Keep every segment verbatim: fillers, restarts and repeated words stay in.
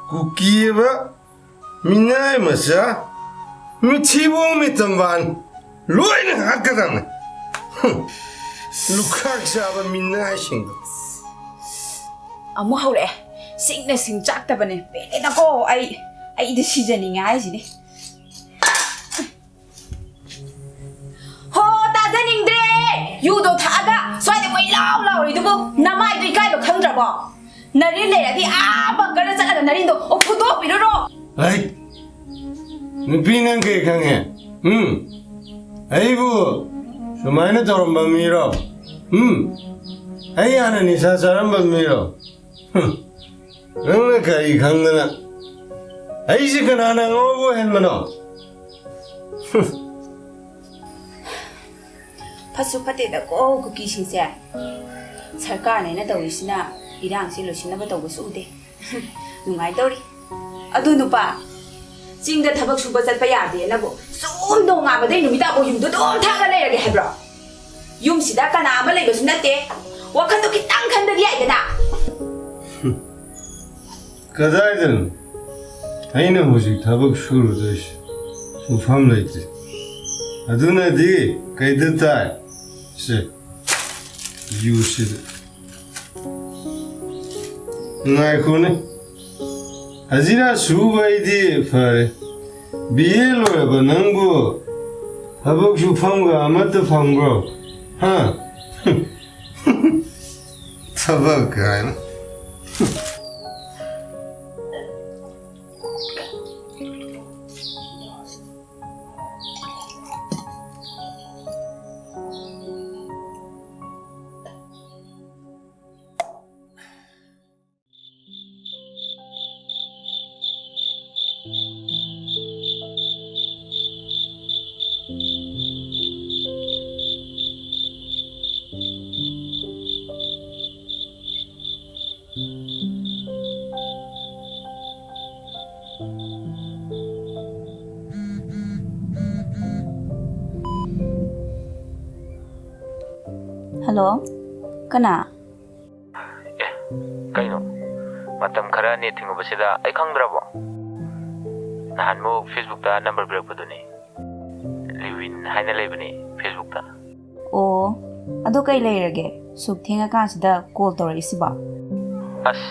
ꯀꯨꯀꯤ ꯑꯃ ꯃꯤꯅꯥꯏ ꯃꯆꯥ, ꯃꯤꯊꯤꯕꯣꯡ ꯃꯤꯇꯝꯕꯥꯟ ꯂꯣꯏꯅ ꯉꯥꯛꯀꯗꯕꯅꯤ꯫ ꯍꯨꯝ, ꯂꯨꯈꯥꯛ ꯆꯥꯕ ꯃꯤꯅꯥꯏꯁꯤꯡꯗꯣ꯫ ꯑꯃꯨꯛ ꯍꯧꯔꯛꯑꯦ꯫ ꯁꯤꯡꯅ ꯁꯤꯡ ꯆꯥꯛꯇꯕꯅꯦ꯫ ꯄꯦꯜꯂꯦꯗꯀꯣ ꯑꯩ꯫ ꯑꯩꯗꯤ ꯁꯤꯖꯅꯤꯡꯉꯦ ꯍꯥꯏꯁꯤꯅꯤ꯫ ꯍꯣ, ꯇꯥꯖꯅꯤꯡꯗ꯭ꯔꯦ! ꯌꯨꯗꯣ ꯊꯛꯑꯒ ꯁ꯭ꯋꯥꯏꯗ ꯀꯣꯏ ꯂꯥꯎ ꯂꯥꯎꯔꯤꯗꯨꯕꯨ ꯅꯃꯥꯏꯗꯣ ꯏꯀꯥꯏꯕ ꯈꯪꯗ꯭ꯔꯕꯣ? ꯅꯔꯤꯟ ꯂꯩꯔꯗꯤ ꯑꯥ ꯕꯪꯀꯔꯗ ꯆꯠꯂꯒ ꯅꯔꯤꯟꯗꯣ ꯐꯨꯗꯣꯛꯄꯤꯔꯨꯔꯣ꯫ ꯍꯩ! ꯅꯨꯄꯤ, ꯅꯪ ꯀꯩ ꯈꯪꯉꯦ? ꯎꯝ? ꯑꯩꯕꯨ ꯁꯨꯃꯥꯏꯅ ꯇꯧꯔꯝꯕ ꯃꯤꯔꯣ? ꯎꯝ? ꯑꯩ ꯍꯥꯟꯅ ꯅꯤꯁꯥ ꯆꯥꯔꯝꯕ ꯃꯤꯔꯣ? ꯍꯨꯝ꯫ ꯅꯪꯅ ꯀꯔꯤ ꯈꯪꯗꯅ? ꯑꯩꯁꯦ ꯀꯅꯥꯅ ꯑꯉꯥꯎꯕ ꯑꯣꯏꯍꯟꯕꯅꯣ? ꯍꯨꯝ꯫ ꯐꯠꯁꯨ ꯐꯠꯇꯦꯗꯀꯣ ꯀꯨꯀꯤꯁꯤꯡꯁꯦ꯫ ꯁꯔꯀꯥꯔꯅꯦꯅ ꯇꯧꯔꯤꯁꯤꯅ ꯏꯔꯥꯡꯁꯦ ꯂꯣꯏꯁꯤꯟꯅꯕ ꯇꯧꯕꯁꯨ ꯎꯗꯦ꯫ ꯅꯨꯡꯉꯥꯏꯗꯧꯔꯤ꯫ ꯑꯗꯨ ꯅꯨꯄꯥ, ꯆꯤꯡꯗ ꯊꯕꯛ ꯁꯨꯕ ꯆꯠꯄ ꯌꯥꯗꯦꯅꯕꯨ ꯁꯨꯝ ꯅꯣꯡꯉꯥꯟꯕꯗꯩ ꯅꯨꯃꯤꯠ ꯇꯥꯐꯥꯎ ꯌꯨꯝꯗ ꯑꯗꯨꯝ ꯊꯛꯑꯒ ꯂꯩꯔꯒꯦ ꯍꯥꯏꯕ꯭ꯔꯣ? ꯌꯨꯝꯁꯤꯗ ꯀꯅꯥ ꯑꯃ ꯂꯩꯕꯁꯨ ꯅꯠꯇꯦ꯫ ꯋꯥꯈꯜꯗꯣ ꯈꯤꯇꯪ ꯈꯟꯗꯗꯤ ꯌꯥꯏꯗꯅ꯫ ꯀꯗꯥꯏꯗꯅꯣ ꯑꯩꯅ ꯍꯧꯖꯤꯛ ꯊꯕꯛ ꯁꯨꯔꯨꯗꯣꯏꯁꯦ? ꯁꯨꯐꯝ ꯂꯩꯇꯦ꯫ ꯑꯗꯨꯅꯗꯤ ꯀꯩꯗ ꯇꯥꯏ? ꯁꯦ, ꯌꯨꯁꯤꯗ꯫ ꯉꯥꯏꯈꯣꯅꯦ꯫ ꯍꯖꯤꯔꯥ ꯁꯨꯕꯩꯗꯤ ꯐꯔꯦ꯫ ꯕꯤ ꯑꯦ ꯂꯣꯏꯔꯕ ꯅꯪꯕꯨ ꯊꯕꯛ ꯁꯨꯐꯝꯒ ꯑꯃꯠꯇ ꯐꯪꯕ꯭ꯔꯣ? ꯍꯥ? ꯊꯕꯛ ꯀꯥꯏꯅ꯫ ꯍꯜꯂꯣ, ꯀꯅꯥ? ꯑꯦ, ꯀꯩꯅꯣ? ꯃꯇꯝ ꯈꯔ ꯅꯦꯠ ꯊꯤꯡꯉꯨꯕꯁꯤꯗ ꯑꯩ ꯈꯪꯗ꯭ꯔꯕꯣ? ꯅꯍꯥꯟꯃꯨꯛ Facebookꯇ ꯅꯝꯕꯔ ꯄꯤꯔꯛꯄꯗꯨꯅꯤ꯫ ꯂꯤꯋꯤꯟ ꯍꯥꯏꯅ ꯂꯩꯕꯅꯤ Facebookꯇ꯫ ꯑꯣ, ꯑꯗꯣ ꯀꯩ ꯂꯩꯔꯒꯦ? ꯁꯨꯛ ꯊꯦꯡꯉꯀꯥꯟꯁꯤꯗ ꯀꯣꯜ ꯇꯧꯔꯛꯏꯁꯤꯕꯣ? ꯑꯁ,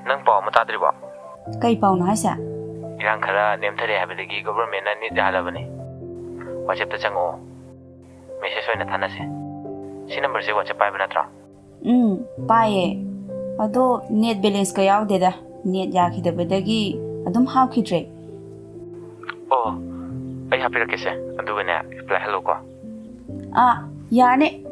ꯅꯪ ꯄꯥꯎ ꯑꯃ ꯇꯥꯗ꯭ꯔꯤꯕꯣ? ꯀꯩ ꯄꯥꯎꯅꯣ ꯍꯥꯏꯁꯦ? ꯏꯔꯥꯡ ꯈꯔ ꯅꯦꯝꯊꯔꯦ ꯍꯥꯏꯕꯗꯒꯤ ꯒꯣꯚꯔꯃꯦꯟꯅ ꯅꯦꯠ ꯌꯥꯍꯜꯂꯕꯅꯤ꯫ WhatsAppꯇ ꯆꯪꯉꯛꯑꯣ꯫ ꯃꯦꯁꯦꯖ ꯑꯣꯏꯅ ꯊꯥꯅꯁꯦ꯫ ꯁꯤ ꯅꯝꯕꯔꯁꯦ WhatsApp ꯄꯥꯏꯕ ꯅꯠꯇ꯭ꯔꯣ? ꯎꯝ, ꯄꯥꯏꯌꯦ꯫ ꯑꯗꯣ ꯅꯦꯠ ꯕꯦꯂꯦꯟꯁꯀ ꯌꯥꯎꯗꯦꯗ꯫ ꯅꯦꯠ ꯌꯥꯈꯤꯗꯕꯗꯒꯤ ꯑꯗꯨꯝ ꯍꯥꯞꯈꯤꯗ꯭ꯔꯦ꯫ ꯑꯣ, ꯑꯩ ꯍꯥꯞꯄꯤꯔꯛꯀꯦꯁꯦ꯫ ꯑꯗꯨꯒꯅꯦ, ꯔꯤꯄ꯭ꯂꯥꯏ ꯍꯜꯂꯣꯀꯣ꯫ ꯑꯥ, ꯌꯥꯔꯅꯤ꯫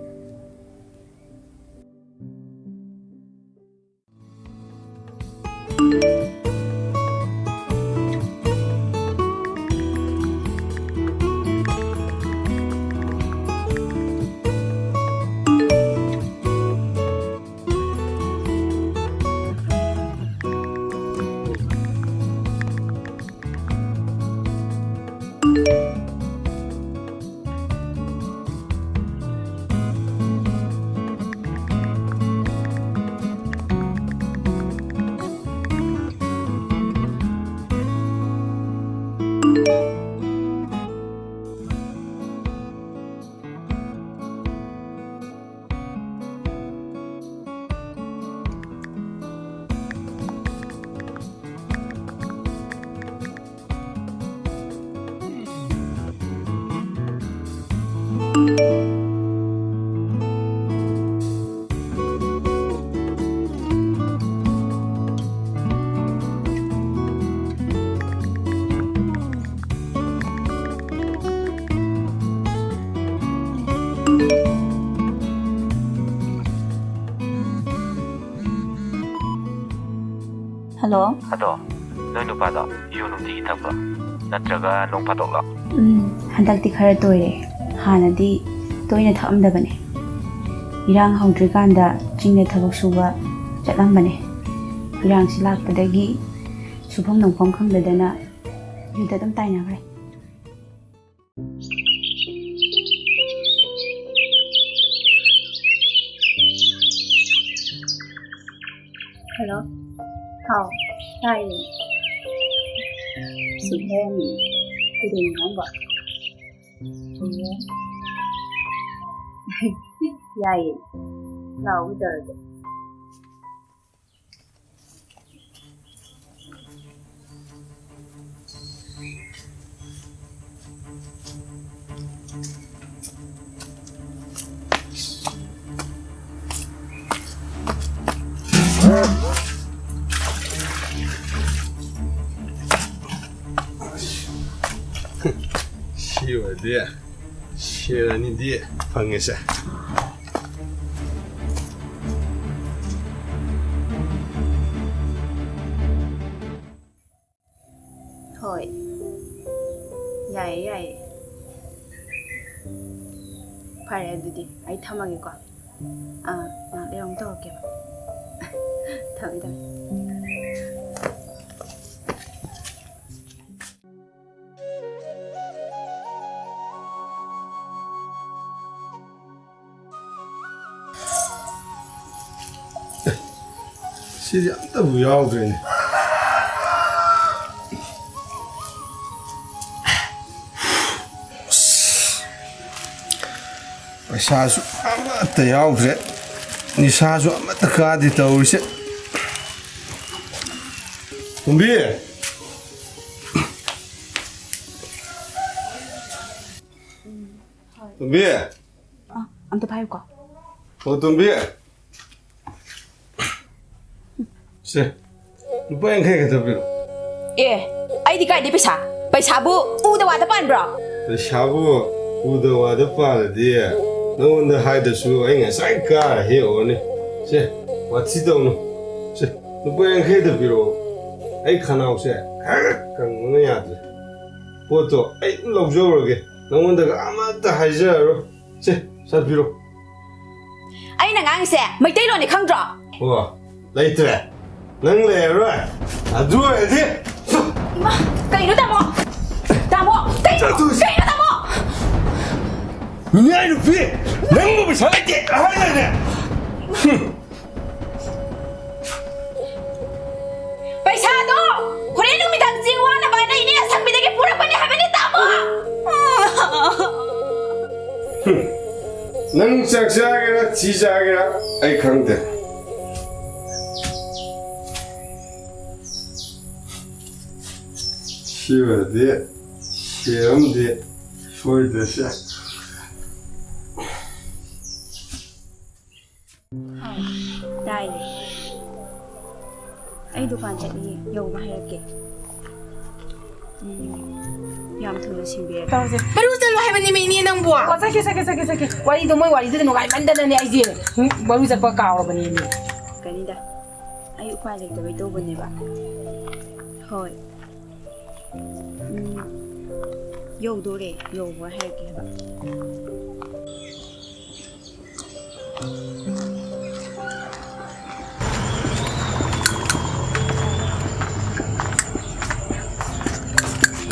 ꯍꯜꯂꯣ꯫ ꯑꯗꯣ, ꯅꯣꯏ ꯅꯨꯄꯥꯗꯣ ꯌꯨ ꯅꯨꯡꯇꯤꯒꯤ ꯊꯛꯄ꯭ꯔꯣ? ꯅꯠꯇ꯭ꯔꯒ ꯅꯣꯡ ꯐꯥꯗꯣꯛꯂꯣ? ꯎꯝ, ꯍꯟꯗꯛꯇꯤ ꯈꯔ ꯇꯣꯏꯔꯦ꯫ ꯍꯥꯟꯅꯗꯤ ꯇꯣꯏꯅ ꯊꯛꯑꯝꯗꯕꯅꯦ꯫ ꯏꯔꯥꯡ ꯍꯧꯗ꯭ꯔꯤꯀꯥꯟꯗ ꯆꯤꯡꯗ ꯊꯕꯛ ꯁꯨꯕ ꯆꯠꯂꯝꯕꯅꯦ꯫ ꯏꯔꯥꯡꯁꯤ ꯂꯥꯛꯄꯗꯒꯤ ꯁꯨꯐꯝ ꯅꯣꯝꯐꯝ ꯈꯪꯗꯗꯅ ꯌꯨꯗ ꯑꯗꯨꯝ ꯇꯥꯏꯅꯈ꯭ꯔꯦ꯫ ꯍꯜꯂꯣ꯫ ꯍꯥꯎ, ꯇꯥꯏꯌꯦ꯫ ꯁꯤꯗ ꯂꯩꯔꯝꯃꯤꯅꯦ꯫ ꯀꯩꯗꯧꯔꯤꯅꯣ ꯅꯪꯕꯣ? ꯑꯣ꯫ ꯌꯥꯏꯌꯦ꯫ ꯂꯥꯛꯑꯣ, ꯀꯩꯗꯧꯔꯒꯦ? ꯁꯤ ꯑꯣꯏꯔꯗꯤ ꯁꯦꯔ ꯑꯅꯤꯗꯤ ꯐꯪꯉꯦꯁꯦ꯫ ꯍꯣꯏ꯫ ꯌꯥꯏꯌꯦ, ꯌꯥꯏꯌꯦ꯫ ꯐꯔꯦ, ꯑꯗꯨꯗꯤ ꯑꯩ ꯊꯝꯃꯒꯦꯀꯣ꯫ ꯑꯥ, ꯉꯥꯏꯍꯥꯛ ꯂꯩꯔ ꯑꯃꯨꯛ ꯇꯧꯔꯛꯀꯦꯕ꯫ ꯊꯝꯃꯦ, ꯊꯝꯃꯦ꯫ ꯁꯤꯗꯤ ꯑꯝꯇꯕꯨ ꯌꯥꯎꯗ꯭ꯔꯦꯅꯦ꯫ ꯄꯩꯁꯥꯁꯨ ꯑꯃꯠꯇ ꯌꯥꯎꯗ꯭ꯔꯦ, ꯅꯤꯁꯥꯁꯨ ꯑꯃꯠꯇ ꯀꯥꯗꯦ ꯇꯧꯔꯤꯁꯦ꯫ ꯇꯣꯝꯕꯤ! ꯇꯣꯝꯕꯤ! ꯑ, ꯑꯝꯇ ꯄꯥꯏꯌꯨꯀꯣ꯫ ꯑꯣ, ꯇꯣꯝꯕꯤ꯫ ꯁꯦ, ꯂꯨꯄꯥ ꯌꯥꯡꯈꯩ ꯈꯛꯇ ꯄꯤꯔꯣ꯫ ꯑꯦ, ꯑꯩꯗꯤ ꯀꯥꯏꯗꯩ ꯄꯩꯁꯥ? ꯄꯩꯁꯥꯕꯨ ꯎꯗ ꯋꯥꯗ ꯄꯥꯟꯕ꯭ꯔꯣ? ꯄꯩꯁꯥꯕꯨ ꯎꯗ ꯋꯥꯗ ꯄꯥꯜꯂꯗꯤ ꯅꯉꯣꯟꯗ ꯍꯥꯏꯗ꯭ꯔꯁꯨ ꯑꯩ ꯉꯁꯥꯏ ꯀꯥꯔ ꯍꯦꯛ ꯑꯣꯅꯤ꯫ ꯁꯦ, ꯋꯥꯊꯤ ꯇꯧꯅꯨ꯫ ꯁꯦ, ꯂꯨꯄꯥ ꯌꯥꯡꯈꯩꯗ ꯄꯤꯔꯛꯑꯣ꯫ ꯑꯩ ꯈꯅꯥꯎꯁꯦ ꯍꯦꯛ ꯀꯪꯕꯅ ꯌꯥꯗ꯭ꯔꯦ꯫ ꯄꯣꯠꯇꯣ ꯑꯩ ꯑꯗꯨꯝ ꯂꯧꯖꯍꯧꯔꯒꯦ꯫ ꯅꯉꯣꯟꯗꯒ ꯑꯃꯠꯇ ꯍꯥꯏꯖꯔꯔꯣꯏ꯫ ꯁꯦ, ꯆꯠꯄꯤꯔꯣ꯫ ꯑꯩꯅ ꯉꯥꯡꯉꯤꯁꯦ ꯃꯩꯇꯩꯂꯣꯟꯅꯤ, ꯈꯪꯗ꯭ꯔꯣ? ꯑꯣ, ꯂꯩꯇ꯭ꯔꯦ꯫ ꯅꯪ ꯂꯩꯔꯔꯣꯏ꯫ ꯑꯗꯨ ꯑꯣꯏꯔꯗꯤ ꯏꯃꯥ, ꯀꯩꯅꯣ ꯇꯥꯃꯣ? ꯇꯥꯃꯣ, ꯀꯩꯅꯣ? ꯆꯠꯂꯨꯁꯤ꯫ ꯀꯩꯅꯣ ꯇꯥꯃꯣ? ꯃꯤꯅꯥꯏ ꯅꯨꯄꯤ, ꯅꯪꯕꯨ ꯄꯩꯁꯥ ꯂꯩꯇꯦ ꯍꯥꯏꯗꯥꯏꯅꯦ? ꯍꯨꯝ꯫ ꯄꯩꯁꯥꯗꯣ ꯍꯣꯔꯦꯟ ꯅꯨꯃꯤꯗꯥꯡ ꯆꯦꯡ ꯋꯥꯅꯕ ꯍꯥꯏꯅ ꯏꯅꯦ ꯑꯁꯪꯕꯤꯗꯒꯤ ꯄꯨꯔꯛꯄꯅꯦ ꯍꯥꯏꯕꯅꯦ, ꯇꯥꯃꯣ꯫ ꯍꯨꯝ꯫ ꯅꯪ ꯆꯥꯛ ꯆꯥꯒꯦꯔꯥ, ꯊꯤ ꯆꯥꯒꯦꯔꯥ, ꯑꯩ ꯈꯪꯗꯦ꯫ ꯁꯤ ꯑꯣꯏꯔꯗꯤ ꯁꯦꯝꯗꯤ ꯁꯣꯏꯗ꯭ꯔꯁꯦ꯫ ꯇꯥꯏꯌꯦ꯫ ꯑꯩ ꯗꯨꯀꯥꯟ ꯆꯠꯂꯤ, ꯌꯧꯕ ꯍꯥꯏꯔꯛꯀꯦ꯫ ꯎꯝ, ꯌꯥꯝ ꯊꯨꯅ ꯁꯤꯟꯕꯤꯔꯒꯦ꯫ ꯇꯧꯔꯁꯦ꯫ ꯕꯔꯨ ꯆꯠꯂꯣ ꯍꯥꯏꯕꯅꯤ, ꯃꯩꯅꯦ, ꯅꯪꯕꯨ꯫ ꯑꯣ, ꯆꯠꯀꯦ, ꯆꯠꯀꯦ, ꯆꯠꯀꯦ, ꯆꯠꯀꯦ꯫ ꯋꯥꯔꯤꯗꯣ, ꯃꯣꯏ ꯋꯥꯔꯤꯗꯨꯗ ꯅꯨꯡꯉꯥꯏꯃꯟꯗꯅꯅꯦ ꯑꯩꯁꯦ, ꯎꯝ, ꯕꯔꯨ ꯆꯠꯄ ꯀꯥꯎꯔꯕꯅꯦꯃꯤ꯫ ꯀꯅꯤꯗ, ꯑꯩ ꯎꯄꯥꯏ ꯂꯩꯇꯕꯩ ꯇꯧꯕꯅꯦꯕ꯫ ꯍꯣꯏ꯫ ꯎꯝ, ꯌꯧꯗꯣꯔꯦ, ꯌꯧꯕ ꯍꯥꯏꯔꯛꯀꯦ ꯍꯥꯏꯕ꯫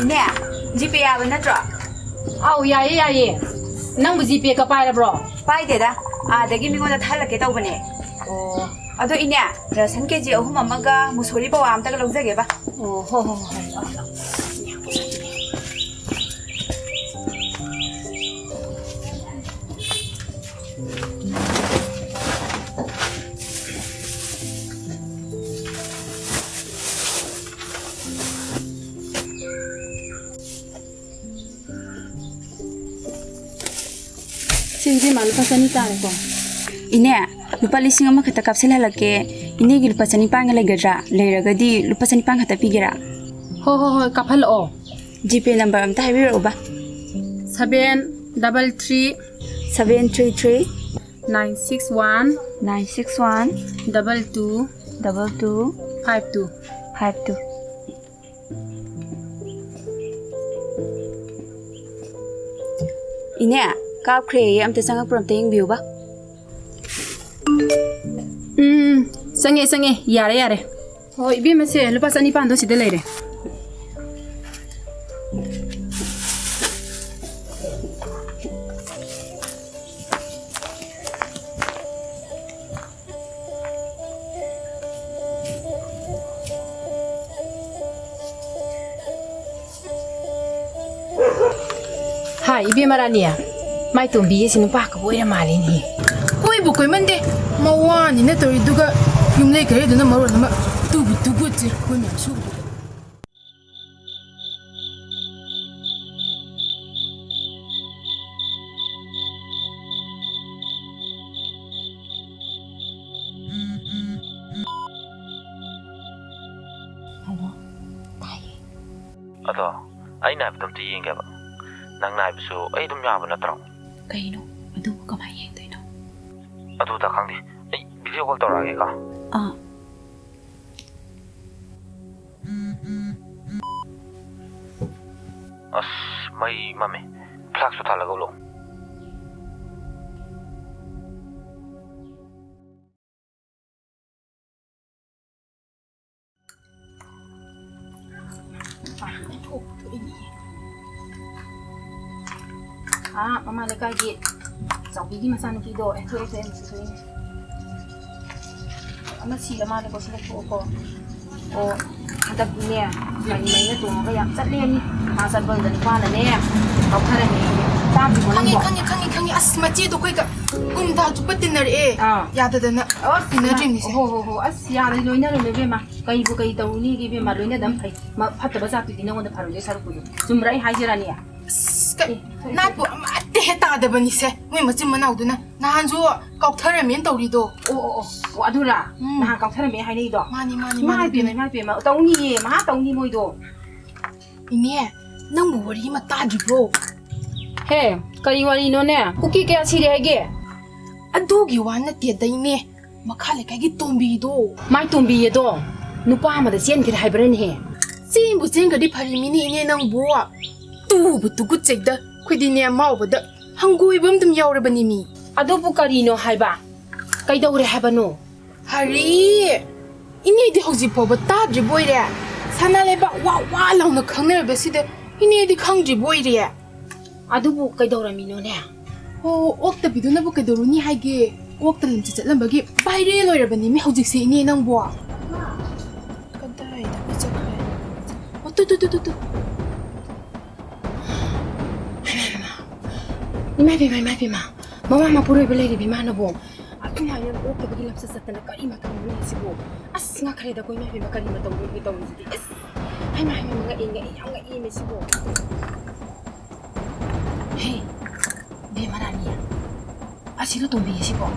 ꯏꯅꯦ, ꯖꯤꯄꯦ ꯌꯥꯕ ꯅꯠꯇ꯭ꯔꯣ? ꯑꯧ, ꯌꯥꯏꯌꯦ, ꯌꯥꯏꯌꯦ꯫ ꯅꯪꯕꯨ ꯖꯤꯄꯦꯒ ꯄꯥꯏꯔꯕ꯭ꯔꯣ? ꯄꯥꯏꯗꯦꯗ, ꯑꯥꯗꯒꯤ ꯃꯤꯉꯣꯟꯗ ꯊꯥꯍꯜꯂꯛꯀꯦ ꯇꯧꯕꯅꯦ꯫ ꯑꯣ꯫ ꯑꯗꯣ ꯏꯅꯦ, ꯔꯁꯟ ꯀꯦꯖꯤ ꯑꯍꯨꯝ ꯑꯃꯒ ꯃꯨꯁꯣꯔꯤ ꯄꯋꯥ ꯑꯃꯇꯒ ꯂꯧꯖꯒꯦꯕ꯫ ꯑꯣ, ꯍꯣ, ꯍꯣ, ꯍꯣ, ꯍꯣꯏ, ꯂꯥꯛꯑꯣ, ꯂꯥꯛꯑꯣ꯫ ꯁꯤ ꯏꯕꯦꯝꯃ, ꯂꯨꯄꯥ ꯆꯅꯤ ꯇꯥꯔꯦꯀꯣ꯫ ꯏꯅꯦ, ꯂꯨꯄꯥ ꯂꯤꯁꯤꯡ ꯑꯃꯈꯛꯇ ꯀꯥꯞꯁꯤꯜꯍꯜꯂꯛꯀꯦ꯫ ꯏꯅꯦꯒꯤ ꯂꯨꯄꯥ ꯆꯅꯤꯄꯥꯟꯒ ꯂꯩꯒꯗ꯭ꯔꯥ? ꯂꯩꯔꯒꯗꯤ ꯂꯨꯄꯥ ꯆꯅꯤꯄꯥꯟ ꯈꯛꯇ ꯄꯤꯒꯦꯔꯥ? ꯍꯣ, ꯍꯣ, ꯍꯣꯏ, ꯀꯥꯞꯍꯜꯂꯛꯑꯣ꯫ ꯖꯤꯄꯦ ꯅꯝꯕꯔ ꯑꯝꯇ ꯍꯥꯏꯕꯤꯔꯛꯎꯕ꯫ Seven double three seven three three nine six one nine six one double two double two five two. Five two. ꯏꯅꯦ, ꯀꯥꯞꯈ꯭ꯔꯦꯌꯦ, ꯑꯝꯇ ꯆꯪꯉꯛꯄ꯭ꯔꯣ, ꯑꯝꯇ ꯌꯦꯡꯕꯤꯌꯨꯕ꯫ ꯎꯝ, ꯆꯪꯉꯦ, ꯆꯪꯉꯦ, ꯌꯥꯔꯦ, ꯌꯥꯔꯦ꯫ ꯍꯣꯏ, ꯏꯕꯦꯝꯃꯁꯦ, ꯂꯨꯄꯥ ꯆꯅꯤꯄꯥꯟꯗꯣ ꯁꯤꯗ ꯂꯩꯔꯦ꯫ ꯍꯥꯏ, ꯏꯕꯦꯝꯃ ꯔꯥꯅꯤ, ꯃꯥꯏ ꯇꯣꯝꯕꯤꯁꯤ ꯅꯨꯄꯥ ꯑꯐꯕ ꯑꯣꯏꯔ ꯃꯥꯜꯂꯤꯅꯦ꯫ ꯀꯣꯏꯕꯨ ꯀꯣꯏꯃꯟꯗꯦ, ꯃꯋꯥꯅꯤꯅ ꯇꯧꯔꯤꯗꯨꯒ, ꯌꯨꯝꯂꯩ ꯀꯩꯔꯩꯗꯨꯅ ꯃꯔꯣꯟ ꯑꯃ ꯇꯨꯕꯨ ꯇꯨꯒꯨꯠꯆꯩ, ꯑꯩꯈꯣꯏ ꯃꯌꯥꯝ ꯁꯨꯕꯗꯨꯗ꯫ ꯍꯜꯂꯣ, ꯇꯥꯏꯌꯦ꯫ ꯑꯗꯣ, ꯑꯩꯅ ꯍꯥꯏꯕꯗꯣ ꯑꯝꯇ ꯌꯦꯡꯒꯦꯕ꯫ ꯅꯪꯅ ꯍꯥꯏꯕꯁꯨ ꯑꯩ ꯑꯗꯨꯝ ꯌꯥꯕ ꯅꯠꯇ꯭ꯔꯣ? ꯀꯩꯅꯣ? ꯑꯗꯨꯕꯨ ꯀꯃꯥꯏꯅ ꯌꯦꯡꯗꯣꯏꯅꯣ? ꯑꯗꯨꯗ ꯈꯪꯗꯦ꯫ ꯑꯩ video call ꯇꯧꯔꯛꯑꯒꯦꯀꯣ꯫ ꯑꯥ꯫ ꯑꯁ, ꯃꯩ ꯃꯝꯃꯦ꯫ Flash ꯁꯨ ꯊꯥꯜꯂꯒ ꯎꯠꯂꯣ꯫ ꯑꯥ, ꯃꯃꯥ ꯂꯩꯀꯥꯏꯒꯤ ꯆꯥꯎꯕꯤꯒꯤ ꯃꯆꯥꯅꯨꯄꯤꯗꯣ, ꯑꯦ, ꯊꯣꯛꯑꯦ, ꯊꯣꯛꯑꯦ, ꯃꯁꯤ ꯊꯣꯛꯏꯅꯦ꯫ ꯑꯃ ꯁꯤꯔ ꯃꯥꯜꯂꯦꯀꯣ, ꯁꯤ ꯂꯧꯊꯣꯛꯑꯣꯀꯣ꯫ ꯑꯣ, ꯍꯟꯗꯛꯇꯤꯅꯦ, ꯒꯥꯔꯤ ꯃꯩꯅ ꯇꯣꯡꯉꯒ ꯌꯥꯝ ꯆꯠꯂꯦ ꯃꯤ꯫ ꯃꯥ ꯆꯠꯄꯗꯨꯗ ꯅꯨꯄꯥꯅꯅꯦ, ꯀꯥꯎꯊꯔꯝꯃꯦ꯫ ꯇꯥꯗ꯭ꯔꯤꯕꯣ ꯈꯪꯉꯤ, ꯅꯪꯕꯣ? ꯈꯪꯉꯤ, ꯈꯪꯉꯤ, ꯈꯪꯉꯤ꯫ ꯑꯁ, ꯃꯆꯦꯗꯣ ꯑꯩꯈꯣꯏꯒ ꯀꯨꯝꯗꯥ ꯆꯨꯞꯄ ꯇꯤꯟꯅꯔꯛꯑꯦ꯫ ꯑꯥ꯫ ꯌꯥꯗꯗꯅ ꯑꯁ, ꯇꯤꯟꯅꯗ꯭ꯔꯤꯕꯅꯤꯁꯦ꯫ ꯍꯣ, ꯍꯣ, ꯍꯣ꯫ ꯑꯁ, ꯌꯥꯔꯦ, ꯂꯣꯏꯅꯔꯨꯅꯨ ꯏꯕꯦꯝꯃ꯫ ꯀꯩꯕꯨ ꯀꯩ ꯇꯧꯔꯨꯅꯤꯒꯦ ꯏꯕꯦꯝꯃ? ꯂꯣꯏꯅꯗꯝ ꯐꯩ꯫ ꯃ-, ꯐꯠꯇꯕ ꯖꯥꯠꯇꯨꯗꯤ ꯅꯉꯣꯟꯗ ꯐꯔꯣꯏꯗꯣꯏ ꯁꯔꯨꯛꯄꯨꯗꯤ꯫ ꯆꯨꯝꯕ꯭ꯔꯥ ꯑꯩ ꯍꯥꯏꯁꯦ, ꯔꯥꯅꯤ? ꯑꯁ, ꯀꯩ, ꯑꯦ, ꯅꯥꯠꯄꯨ ꯑꯃꯠꯇ ꯍꯦꯛ ꯇꯥꯗꯕꯅꯤꯁꯦ, ꯃꯣꯏ ꯃꯆꯤꯟ ꯃꯅꯥꯎꯗꯨꯅ꯫ ꯅꯍꯥꯟꯁꯨ ꯀꯥꯎꯊꯔꯝꯃꯦꯅ ꯇꯧꯔꯤꯗꯣ꯫ ꯑꯣ, ꯑꯣ, ꯑꯣ, ꯑꯣ, ꯑꯗꯨꯔꯥ? ꯎꯝ꯫ ꯅꯍꯥꯟ ꯀꯥꯎꯊꯔꯝꯃꯦ ꯍꯥꯏꯅꯩꯗꯣ? ꯃꯥꯅꯤ, ꯃꯥꯅꯤ, ꯏꯃꯥ ꯃꯥꯅꯤ, ꯏꯕꯦꯝꯃ, ꯏꯕꯦꯝꯃ꯫ ꯏꯃꯥ ꯏꯕꯦꯝꯃ, ꯇꯧꯅꯤꯌꯦ, ꯃꯍꯥ ꯇꯧꯅꯤ ꯃꯣꯏꯗꯣ꯫ ꯏꯅꯦ, ꯅꯪꯕꯨ ꯋꯥꯔꯤ ꯑꯃ ꯇꯥꯗ꯭ꯔꯤꯕ꯭ꯔꯣ? ꯍꯦ, ꯀꯔꯤ ꯋꯥꯔꯤꯅꯣꯅꯦ? ꯀꯨꯀꯤ ꯀꯌꯥ ꯁꯤꯔꯦ ꯍꯥꯏꯒꯦ? ꯑꯗꯨꯒꯤ ꯋꯥ ꯅꯠꯇꯦꯗ, ꯏꯅꯦ꯫ ꯃꯈꯥ ꯂꯩꯀꯥꯏꯒꯤ ꯇꯣꯝꯕꯤꯗꯣ꯫ ꯃꯥꯏ ꯇꯣꯝꯕꯤꯌꯦꯗꯣ? ꯅꯨꯄꯥ ꯑꯃꯗ ꯆꯦꯟꯈ꯭ꯔꯦ ꯍꯥꯏꯕ꯭ꯔꯅꯦꯍꯦ? ꯆꯦꯟꯕꯨ ꯆꯦꯟꯈ꯭ꯔꯗꯤ ꯐꯔꯤꯃꯤꯅꯦ ꯏꯅꯦ ꯅꯪꯕꯨ꯫ ꯇꯨꯕꯨ ꯇꯨꯒꯨꯠꯆꯩꯗ, ꯑꯩꯈꯣꯏꯗꯤꯅꯦ ꯃꯥꯎꯕꯗ ꯍꯪꯒꯣꯏꯕ ꯑꯃꯗꯨꯝ ꯌꯥꯎꯔꯕꯅꯤ ꯃꯤ꯫ ꯑꯗꯨꯕꯨ ꯀꯔꯤꯅꯣ ꯍꯥꯏꯕ? ꯀꯩꯗꯧꯔꯦ ꯍꯥꯏꯕꯅꯣ? ꯍꯔꯤ! ꯏꯅꯦꯗꯤ ꯍꯧꯖꯤꯛ ꯐꯥꯎꯕ ꯇꯥꯗ꯭ꯔꯤꯕꯣꯏꯔꯦ? ꯁꯅꯥ ꯂꯩꯕꯥꯛ ꯋꯥ ꯋꯥ ꯂꯥꯎꯅ ꯈꯪꯅꯔꯕꯁꯤꯗ ꯏꯅꯦꯗꯤ ꯈꯪꯗ꯭ꯔꯤꯕꯣꯏꯔꯦ? ꯑꯗꯨꯕꯨ ꯀꯩꯗꯧꯔꯝꯃꯤꯅꯣꯅꯦ? ꯑꯣ, ꯑꯣꯛꯇꯕꯤꯗꯨꯅꯕꯨ ꯀꯩꯗꯧꯔꯨꯅꯤ ꯍꯥꯏꯒꯦ? ꯑꯣꯛꯇ ꯂꯝꯆꯠ ꯆꯠꯂꯝꯕꯒꯤ viral ꯑꯣꯏꯔꯕꯅꯤꯃꯤ ꯍꯧꯖꯤꯛꯁꯦ ꯏꯅꯦ ꯅꯪꯕꯣ꯫ ꯀꯗꯥꯏꯗꯕꯨ ꯆꯠꯈ꯭ꯔꯦ? ꯑꯣ, two, two, two, two, two. ꯍꯩꯃꯥ, ꯍꯩꯃꯥ꯫ ꯏꯃꯥ ꯏꯕꯦꯝꯃ, ꯏꯃꯥ ꯏꯕꯦꯝꯃ꯫ ꯃꯃꯥ ꯃꯄꯨꯔꯣꯏꯕ ꯂꯩꯔꯤꯕꯤ ꯏꯃꯥꯅꯕꯨ ꯑꯗꯨꯃꯥꯏꯅ ꯑꯣꯛꯇꯕꯒꯤ ꯂꯝꯆꯠ ꯆꯠꯇꯅ ꯀꯔꯤ ꯃꯇꯧꯅꯣꯅꯦ ꯁꯤꯕꯨ? ꯑꯁ, ꯉꯛꯈ꯭ꯔꯦꯗꯀꯣ ꯏꯃꯥ ꯏꯕꯦꯝꯃ, ꯀꯔꯤ ꯃꯇꯧꯅꯣ ꯇꯧꯔꯤꯁꯤꯗꯤ? ꯑꯁ, ꯍꯩꯃꯥ, ꯍꯩꯃꯥ, ꯉꯛꯑꯦ, ꯉꯛꯑꯦ, ꯌꯥꯝ ꯉꯛꯑꯦꯃꯦ ꯁꯤꯕꯨ꯫ ꯍꯦ, ꯏꯕꯦꯝꯃ ꯔꯥꯅꯤ, ꯑꯁꯤꯔꯣ ꯇꯣꯝꯕꯤ ꯁꯤꯕꯣ?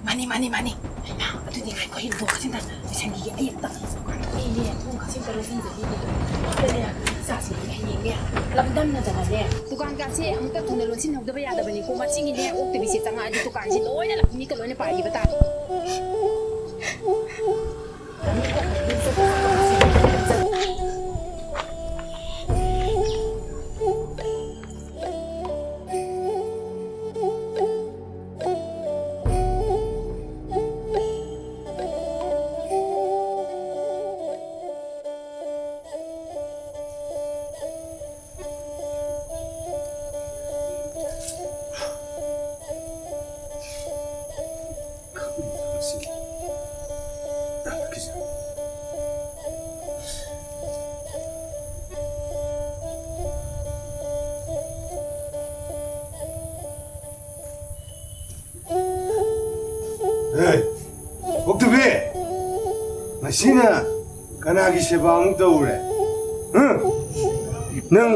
ꯃꯥꯅꯤ, ꯃꯥꯅꯤ, ꯃꯥꯅꯤ꯫ ꯍꯩꯃꯥ, ꯑꯗꯨꯗꯤ ꯉꯥꯏꯈꯣ, ꯍꯦ, ꯂꯨꯍꯣꯡ ꯈꯥꯖꯤꯟꯗ ꯂꯣꯏꯁꯟꯈꯤꯒꯦ ꯑꯩ ꯑꯝꯇ꯫ ꯗꯨꯀꯥꯟꯗ ꯑꯩꯅꯦ ꯊꯣꯡ ꯈꯥꯖꯤꯟꯗ ꯂꯣꯏꯁꯤꯟꯖꯈꯤꯒꯦ꯫ ꯑꯝꯇꯅꯦ, ꯏꯆꯥꯁꯤꯡꯁꯦ ꯍꯌꯦꯡꯅꯦ ꯂꯝꯗꯝꯅꯗꯅꯅꯦ꯫ ꯗꯨꯀꯥꯟꯒꯥꯁꯦ ꯑꯃꯨꯛꯇ ꯊꯨꯅ ꯂꯣꯟꯁꯤꯟꯍꯧꯗꯕ ꯌꯥꯗꯕꯅꯤꯀꯣ꯫ ꯃꯁꯤꯒꯤꯅꯦ ꯑꯣꯛꯇꯕꯤꯁꯦ ꯆꯪꯉꯛꯑꯗꯤ ꯗꯨꯀꯥꯟꯁꯦ ꯂꯣꯏꯅ ꯃꯤꯠꯇ ꯂꯣꯏꯅ ꯄꯥꯏꯈꯤꯕ ꯇꯥꯔꯦ꯫ ꯍꯦ, ꯑꯣꯛꯇꯕꯤ! ꯉꯁꯤꯅ ꯀꯅꯥꯒꯤ ꯁꯦꯕꯥ ꯑꯃꯨꯛ ꯇꯧꯔꯦ? ꯍꯥ? ꯅꯪ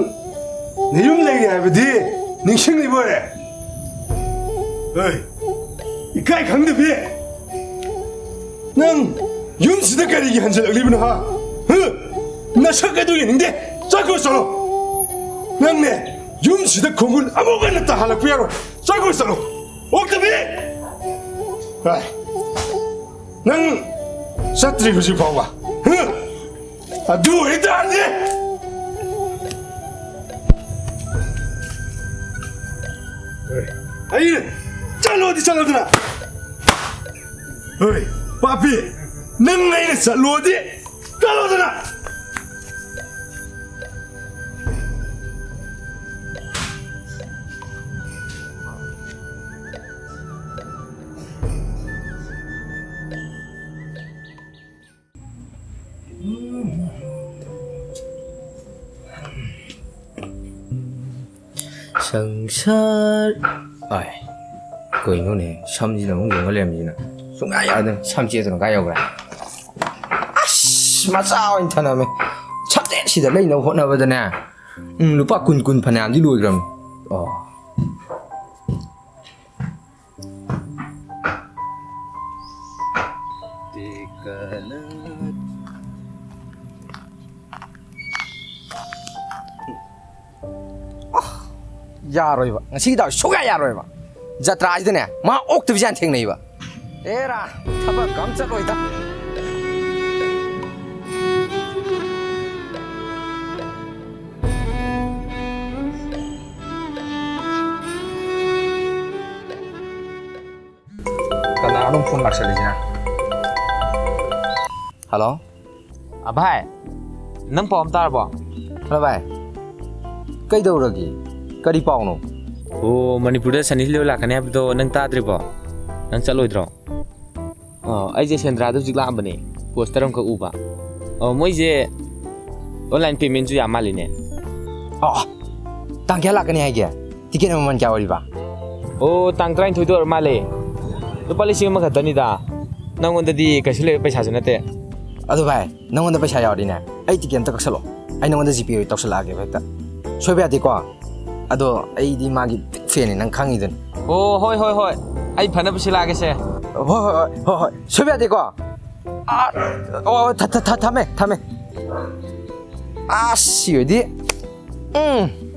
ꯅꯌꯨꯝ ꯂꯩꯔꯤ ꯍꯥꯏꯕꯗꯤ ꯅꯤꯡꯁꯤꯡꯂꯤꯕꯣꯏꯔꯦ? ꯍꯦ, ꯏꯀꯥꯏ ꯈꯪꯗꯕꯤ! ꯅꯪ ꯌꯨꯝꯁꯤꯗ ꯀꯔꯤꯒꯤ ꯍꯟꯖꯤꯜꯂꯛꯂꯤꯕꯅꯣ, ꯍꯥ? ꯍꯥ? ꯅꯁꯛ ꯑꯗꯨ ꯌꯦꯡꯅꯤꯡꯗꯦ꯫ ꯆꯠꯈ꯭ꯔꯣ, ꯆꯠꯂꯣ꯫ ꯅꯪꯅꯦ, ꯌꯨꯝꯁꯤꯗ ꯈꯣꯡꯒꯨꯜ ꯑꯃꯨꯛ ꯍꯟꯅ ꯇꯥꯍꯜꯂꯛꯄ ꯌꯥꯔꯣꯏ꯫ ꯆꯠꯈ꯭ꯔꯣ, ꯆꯠꯂꯣ꯫ ꯑꯣꯛꯇꯕꯤ! ꯍꯥꯏ꯫ ꯅꯪ ꯆꯠꯇ꯭ꯔꯤ ꯍꯧꯖꯤꯛ ꯐꯥꯎꯕ? ꯑꯗꯨ ꯑꯣꯏꯇꯥꯔꯗꯤ ꯑꯩꯅ ꯆꯠꯂꯣꯗꯤ ꯆꯠꯂꯣꯗꯅ꯫ ꯍꯣꯏ, ꯄꯥꯄꯤ, ꯅꯪ ꯑꯩꯅ ꯆꯠꯂꯣꯗꯤ ꯆꯠꯂꯣꯗꯅ꯫ ꯁꯪꯁꯥꯔ꯫ ꯑꯥꯏ꯫ ꯀꯩꯅꯣꯅꯦ, ꯁꯝꯁꯤꯅ ꯑꯃꯨꯛ ꯌꯨꯡꯉ ꯂꯩꯔꯝꯃꯤꯁꯤꯅ꯫ ꯁꯨꯡꯌꯥ ꯌꯥꯗꯦ꯫ ꯁꯝꯆꯦꯠꯇꯨꯅ ꯀꯥꯏ ꯌꯧꯈ꯭ꯔꯦ? ꯑꯁ, ꯃꯆꯥ ꯑꯣꯏꯅ ꯊꯅꯝꯃꯦ꯫ ꯁꯝꯆꯦꯠꯁꯤꯗ ꯂꯩꯅꯕ ꯍꯣꯠꯅꯕꯗꯅꯦ, ꯎꯝ, ꯂꯨꯄꯥ ꯀꯨꯟ, ꯀꯨꯟ ꯐꯅꯌꯥꯝꯗꯤ ꯂꯣꯏꯈ꯭ꯔꯕꯅꯤ꯫ ꯑꯣ꯫ ꯌꯥꯔꯣꯏꯕ, ꯉꯁꯤꯒꯤ ꯗꯥꯎ ꯁꯨꯡꯌꯥ ꯌꯥꯔꯣꯏꯕ꯫ ꯖꯇ꯭ꯔꯥꯁꯤꯗꯅꯦ, ꯃꯥ ꯑꯣꯛꯇꯕꯁꯦ ꯌꯥꯝ ꯊꯦꯡꯅꯩꯕ꯫ ꯑꯦꯔꯥ, ꯊꯕꯛ ꯑꯃ ꯆꯠꯂꯣꯏꯗ꯫ ꯀꯅꯥꯅꯣ ꯐꯣꯟ ꯂꯥꯛꯁꯜꯂꯤꯁꯤꯅ? ꯍꯜꯂꯣ? ꯑ, ꯚꯥꯏ, ꯅꯪ ꯄꯥꯎ ꯑꯃ ꯇꯥꯔꯕꯣ? ꯍꯜꯂꯣ, ꯚꯥꯏ꯫ ꯀꯩꯗꯧꯔꯒꯦ? ꯀꯔꯤ ꯄꯥꯎꯅꯣ? ꯑꯣ, ꯃꯅꯤꯄꯨꯔꯗ ꯁꯅꯤ ꯂꯤꯑꯣꯟ ꯂꯥꯛꯀꯅꯤ ꯍꯥꯏꯕꯗꯣ ꯅꯪ ꯇꯥꯗ꯭ꯔꯤꯕꯣ? ꯅꯪ ꯆꯠꯂꯣꯏꯗ꯭ꯔꯣ? ꯑꯣ, ꯑꯩꯁꯦ ꯁꯦꯟꯗ꯭ꯔꯥꯗ ꯍꯧꯖꯤꯛ ꯂꯥꯛꯑꯝꯕꯅꯦ, ꯄꯣꯁꯇꯔ ꯑꯃꯈꯛ ꯎꯕ꯫ ꯑꯣ, ꯃꯣꯏꯁꯦ online paymentꯁꯨ ꯌꯥꯝ ꯃꯥꯜꯂꯤꯅꯦ꯫ ꯑꯣ, ꯇꯥꯡ ꯀꯌꯥ ꯂꯥꯛꯀꯅꯤ ꯍꯥꯏꯒꯦ? ꯇꯤꯀꯦꯠꯅ ꯃꯃꯜ ꯀꯌꯥ ꯑꯣꯏꯔꯤꯕ? ꯑꯣ, ꯇꯥꯡ ꯇꯔꯥꯅꯤꯊꯣꯏꯗ ꯑꯣꯏꯔ ꯃꯥꯜꯂꯦ꯫ ꯂꯨꯄꯥ ꯂꯤꯁꯤꯡ ꯑꯃ ꯈꯛꯇꯅꯤꯗ꯫ ꯅꯪꯉꯣꯟꯗꯗꯤ ꯀꯩꯁꯨ ꯂꯩꯕ ꯄꯩꯁꯥꯁꯨ ꯅꯠꯇꯦ꯫ ꯑꯗꯨ ꯚꯥꯏ, ꯅꯪꯉꯣꯟꯗ ꯄꯩꯁꯥ ꯌꯥꯎꯔꯗꯤꯅꯦ, ꯑꯩ ꯇꯤꯀꯦꯠ ꯑꯝꯇ ꯀꯛꯁꯜꯂꯣ꯫ ꯑꯩ ꯅꯪꯉꯣꯟꯗ GPay ꯇꯧꯁꯜꯂꯛꯑꯒꯦꯕ ꯍꯦꯛꯇ꯫ ꯁꯣꯏꯕ ꯌꯥꯗꯦꯀꯣ? ꯑꯗꯣ ꯑꯩꯗꯤ ꯃꯥꯒꯤ big fanꯅꯤ, ꯅꯪ ꯈꯪꯉꯤꯗꯨꯅꯤ꯫ ꯑꯣ, ꯍꯣꯏ, ꯍꯣꯏ, ꯍꯣꯏ꯫ ꯑꯩ ꯐꯅꯕ ꯁꯤꯜꯂꯛꯑꯒꯦꯁꯦ꯫ ꯍꯣꯏ, ꯍꯣꯏ, ꯍꯣꯏ, ꯍꯣꯏ, ꯍꯣꯏ꯫ ꯁꯣꯏꯕ ꯌꯥꯗꯦꯀꯣ? ꯑꯥ, ꯑꯣ, ꯊ-, ꯊ-, ꯊ-, ꯊꯝꯃꯦ, ꯊꯝꯃꯦ꯫ ꯑꯁ, ꯁꯤ ꯑꯣꯏꯗꯤ꯫ ꯎꯝ꯫